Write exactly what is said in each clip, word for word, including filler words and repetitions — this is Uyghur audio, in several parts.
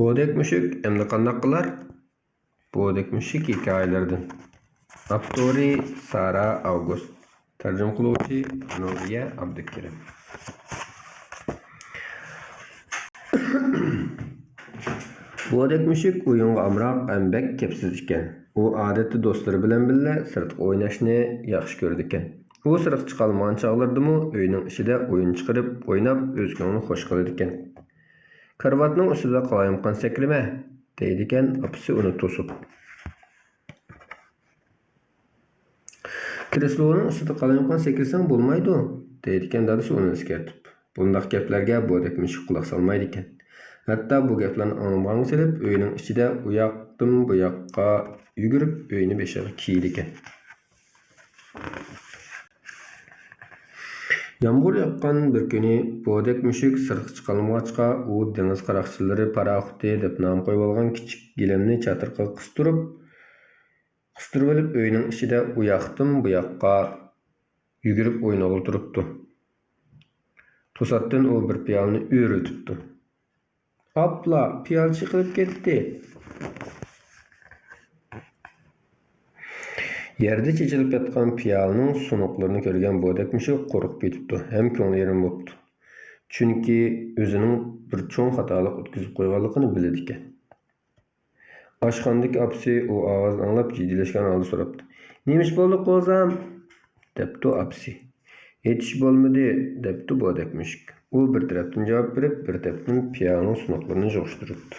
بودەك مۈشۈك ئەمدى قانداق قىلار؟ بودەك مۈشۈك ھېكايىلىرىدىن. ئاپتورى: سارا ئاۋگۇست. تەرجىمە قىلغۇچى: نۇرىيە ئابدۇكېرىم. بودەك مۈشۈك ئويۇنغا ئامراق ھەم بەك كەپسىز ئىكەن. ئۇ ئادەتتە دوستلىرى بىلەن بىللە سىرتقا ئويناشنى ياخشى كۆرىدىكەن. ئۇ سىرتقا چىقالمىغان چاغلىرىدىمۇ ئۆينىڭ ئىچىدە ئويۇن چىقىرىپ ئويناپ ئۆز كۆڭلىنى خۇش قىلىدىكەن. كارىۋاتنىڭ ئۈستىدە قالايمىقان سەكرىمە، دەيدىكەن ئاپىسى ئۇنى توسۇپ. كرېسلونىڭ ئۈستىدە قالايمىقان سەكرىسەڭ بولمايدۇ، دەيدىكەن دادىسى ئۇنى ئەسكەرتىپ. بۇنداق گەپلەرگە بودەك مۈشۈك قۇلاق سالمايدىكەن. ھەتتا بۇ گەپلەرنى ئاڭلىمىغانغا سېلىپ، ئۆينىڭ ئىچىدە ئۇياقتىن بۇياققا يۈگۈرۈپ، ئۆينى بېشىغا كىيىدىكەن. يامغۇر ياغقان بىر كۈنى بودەك مۈشۈك سىرتقا چىقالمىغاچقا، ئۇ دېڭىز قاراقچىلىرى پاراخوتى دەپ نام قويۇۋالغان كىچىك گىلەمنى چاتىقىغا قىستۇرۇپ، قىستۇرۇۋېلىپ، ئۆينىڭ ئىچىدە ئۇياقتىن بۇياققا يۈگۈرۈپ ئوينىغىلى تۇرۇپتۇ. توساتتىن ئۇ بىر پىيالىنى ئۆرۈلتۈپتۇ. ئاپلا، پىيالە چېقىلىپ كەتتى! يەردە چېچىلىپ ياتقان پىيالىنىڭ سۇنۇقلىرىنى كۆرگەن بودەك مۈشۈك قورقۇپ كېتىپتۇ ھەم كۆڭلى يېرىم بوپتۇ. چۈنكى ئۆزىنىڭ بىر چوڭ خاتالىق ئۆتكۈزۈپ قويغانلىقىنى بىلىدىكەن. ئاشخانىدىكى ئاپىسى ئۇ ئاۋازنى ئاڭلاپ، جىددىيلەشكەن ھالدا سوراپتۇ: «نېمە ئىش بولدى، قوزام؟» دەپتۇ ئاپىسى. «ھېچ ئىش بولمىدى» دەپتۇ بودەك مۈشۈك. ئۇ بىر تەرەپتىن جاۋاب بېرىپ، بىر تەرەپتىن پىيالىنىڭ سۇنۇقلىرىنى يىغىشتۇرۇپتۇ.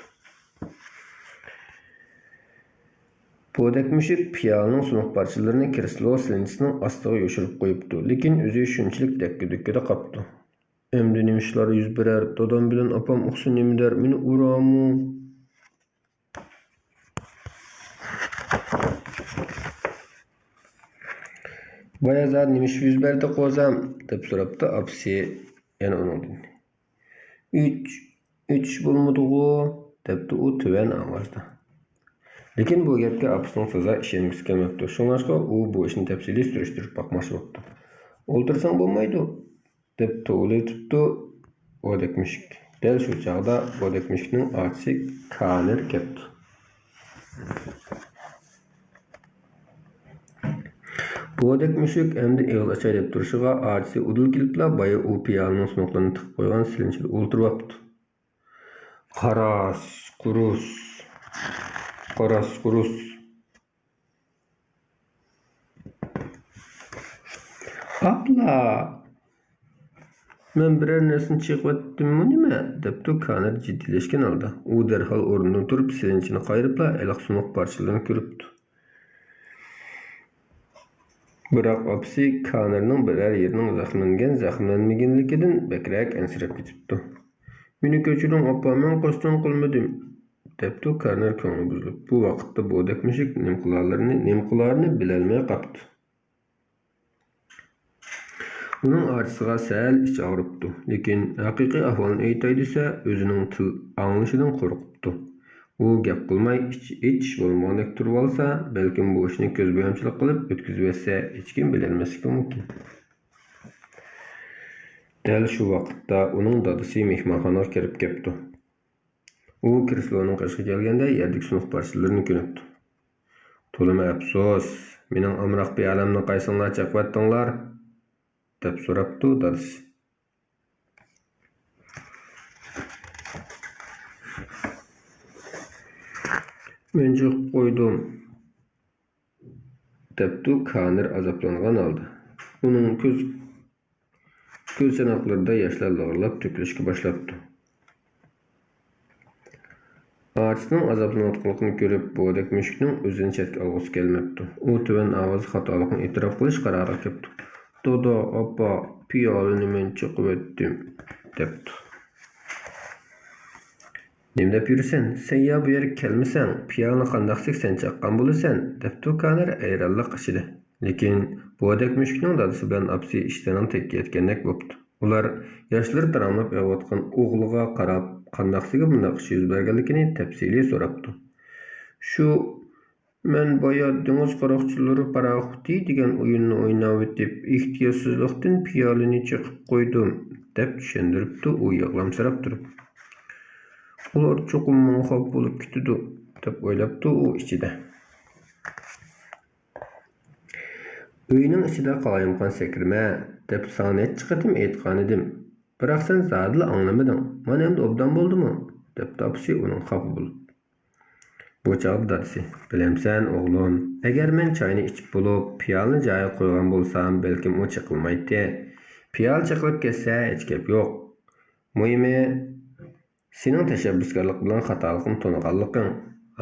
بودەك مۈشۈك پىيالىنىڭ سۇنۇق پارچىلىرىنى كرېسلو سىلىنچىسىنىڭ ئاستىغا يوشۇرۇپ قويۇپتۇ، لېكىن ئۆزى شۇنچىلىك دەككە-دۈككىدە قاپتۇ. ئەمدى نېمە ئىشلار يۈز بېرەر؟ دادام بىلەن ئاپام ئۇقسا نېمە دەر؟ مېنى ئۇرامۇ؟ «بايا زادى نېمە ئىش يۈز بەردى، قوزام؟» دەپ سوراپتۇ ئاپىسى يەنە ئۇنىڭدىن. «ھېچ، ھېچ ئىش بولمىدىغۇ؟» دەپتۇ ئۇ تۆۋەن ئاۋازدا. لېكىن بۇ گەپكە ئاپىسىنىڭ تازا ئىشەنگۈسى كەلمەپتۇ. شۇڭلاشقا ئۇ بۇ ئىشنى تەپسىلىي سۈرۈشتۈرۈپ باقماقچى بوپتۇ. «ئولتۇرساڭ بولمايدۇ؟» دەپ توۋلىۋېتىپتۇ بودەك مۈشۈك. دەل شۇ چاغدا بودەك مۈشۈكنىڭ ئاچىسى كانىر كەپتۇ. بودەك مۈشۈك ئەمدى ئېغىز ئاچاي دەپ تۇرۇشىغا، ئاچىسى ئۇدۇل كېلىپلا بايا ئۇ پىيالىنىڭ سۇنۇقلىرىنى تىقىپ قويغان سىلىنچىدا ئولتۇرۇۋاپتۇ. قاراس، قۇرۇس، قاراس، قۇرۇس. «ئاپلا! مەن بىرەر نەرسىنى چېقىۋەتتىممۇ نېمە؟» دەپتۇ كانىر جىددىيلەشكەن ھالدا. ئۇ دەرھال ئورنىدىن تۇرۇپ، سىلىنچىنى قايرىپلا، ھېلىقى سۇنۇق پارچىلىرىنى كۆرۈپتۇ. بىراق ئاپىسى كانىرنىڭ بىرەر يېرىنىڭ زەخىملەنگەن، زەخىملەنمىگەنلىكىدىن بەكرەك ئەنسىرەپ كېتىپتۇ. «مېنى كەچۈرۈڭ، ئاپا، مەن قەستەن قىلمىدىم» دەپتۇ كانىر كۆڭلى بۇزۇلۇپ. بۇ ۋاقىتتا بودەك مۈشۈك نېمە قىلارلىرىنى، نېمە قىلارىنى بىلەلمەي قاپتۇ. ئۇنىڭ ئاچىسىغا سەل ئىچى ئاغرىپتۇ، لېكىن ھەقىقىي ئەھۋالنى ئېيتاي دېسە، ئۆزىنىڭ تىل ئاڭلىشىدىن قورقۇپتۇ. ئۇ گەپ قىلماي، ھېچ، ھېچ ئىش بولمىغاندەك تۇرۇۋالسا، بەلكىم بۇ ئىشنى كۆزبويامچىلىق قىلىپ ئۆتكۈزۈۋەتسە، ھېچكىم بىلەلمەسلىكى مۇمكىن. دەل شۇ ۋاقىتتا ئۇنىڭ دادىسى مېھمانخانىغا كىرىپ كەپتۇ. ئۇ كرېسلونىڭ قېشىغا كەلگەندە يەردىكى سۇنۇق پارچىلىرىنى كۆرۈپتۇ. «تولىمۇ ئەپسۇس، مېنىڭ ئامراق پىيالەمنى قايسىڭلار چېقىۋەتتىڭلار؟» دەپ سوراپتۇ دادىسى. «مەن چېقىپ قويدۇم» دەپتۇ كانىر ئازابلانغان ھالدا. ئۇنىڭ كۆز، كۆز چاناقلىرىدا ياشلار لىغىرلاپ تۆكۈلۈشكە باشلاپتۇ. ئاچىسىنىڭ ئازابلىنىۋاتقانلىقىنى كۆرۈپ، بودەك مۈشۈكنىڭ ئۆزىنى چەتكە ئالغۇسى كەلمەپتۇ. ئۇ تۆۋەن ئاۋازدا خاتالىقىنى ئېتىراپ قىلىش قارارىغا كەپتۇ. «دادا، ئاپا، پىيالىنى مەن چېقىۋەتتىم» دەپتۇ. «نېمە دەپ يۈرىسەن؟ سەن يا بۇ يەرگە كەلمىسەڭ، پىيالىنى قانداقسىك سەن چاققان بولىسەن» دەپتۇ كانىر ھەيرانلىق ئىچىدە. لېكىن بودەك مۈشۈكنىڭ دادىسى بىلەن ئاپىسى ئىشتىنىڭ تېگىگە يەتكەندەك بوپتۇ. ئۇلار ياشلىرى تاراملاپ ئېغىۋاتقان ئوغلىغا قاراپ، قانداقسىگە بۇنداق ئىش يۈز بەرگەنلىكىنى تەپسىلىي سوراپتۇ. شۇ مەن بايا دېڭىز قاراقچىلىرى پاراخوتى دېگەن ئويۇننى ئويناۋېتىپ، ئېھتىياتسىزلىقتىن پىيالىنى چېقىپ قويدۇم، دەپ چۈشەندۈرۈپتۇ ئۇ يىغلامسىراپ تۇرۇپ. ئۇلار چوقۇم ماڭا خاپا بولۇپ كېتىدۇ، دەپ ئويلاپتۇ ئۇ ئىچىدە. ئۆينىڭ ئىچىدە قالايمىقان سەكرىمە، دەپ ساڭا نەچچە قېتىم ئېيتقانىدىم. بىراق سەن زادىلا ئاڭلىمىدىڭ. مانا ئەمدى ئوبدان بولدىمۇ؟ دەپتۇ ئاپىسى ئۇنىڭغا خاپا بولۇپ. بۇ چاغدا دادىسى، بىلەمسەن ئوغلۇم، ئەگەر مەن چاينى ئىچىپ بولۇپ، پىيالىنى جايىغا قويغان بولسام، بەلكىم ئۇ چېقىلمايتتى. پىيالە چېقىلىپ كەتسە، ھېچ گەپ يوق. مۇھىمى، سېنىڭ تەشەببۇسكارلىق بىلەن خاتالىقىڭ تونۇغانلىقىڭ.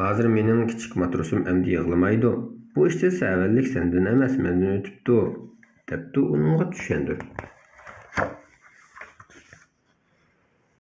ھازىر مېنىڭ كىچىك ماتروسۇم ئەمدى يىغلىمايدۇ. بۇ ئىشتا سەۋەنلىك سەندىن ئەمەس، مەندىن ئۆتۈپتۇ، دەپتۇ ئۇنىڭغا چۈشەندۈرۈپ.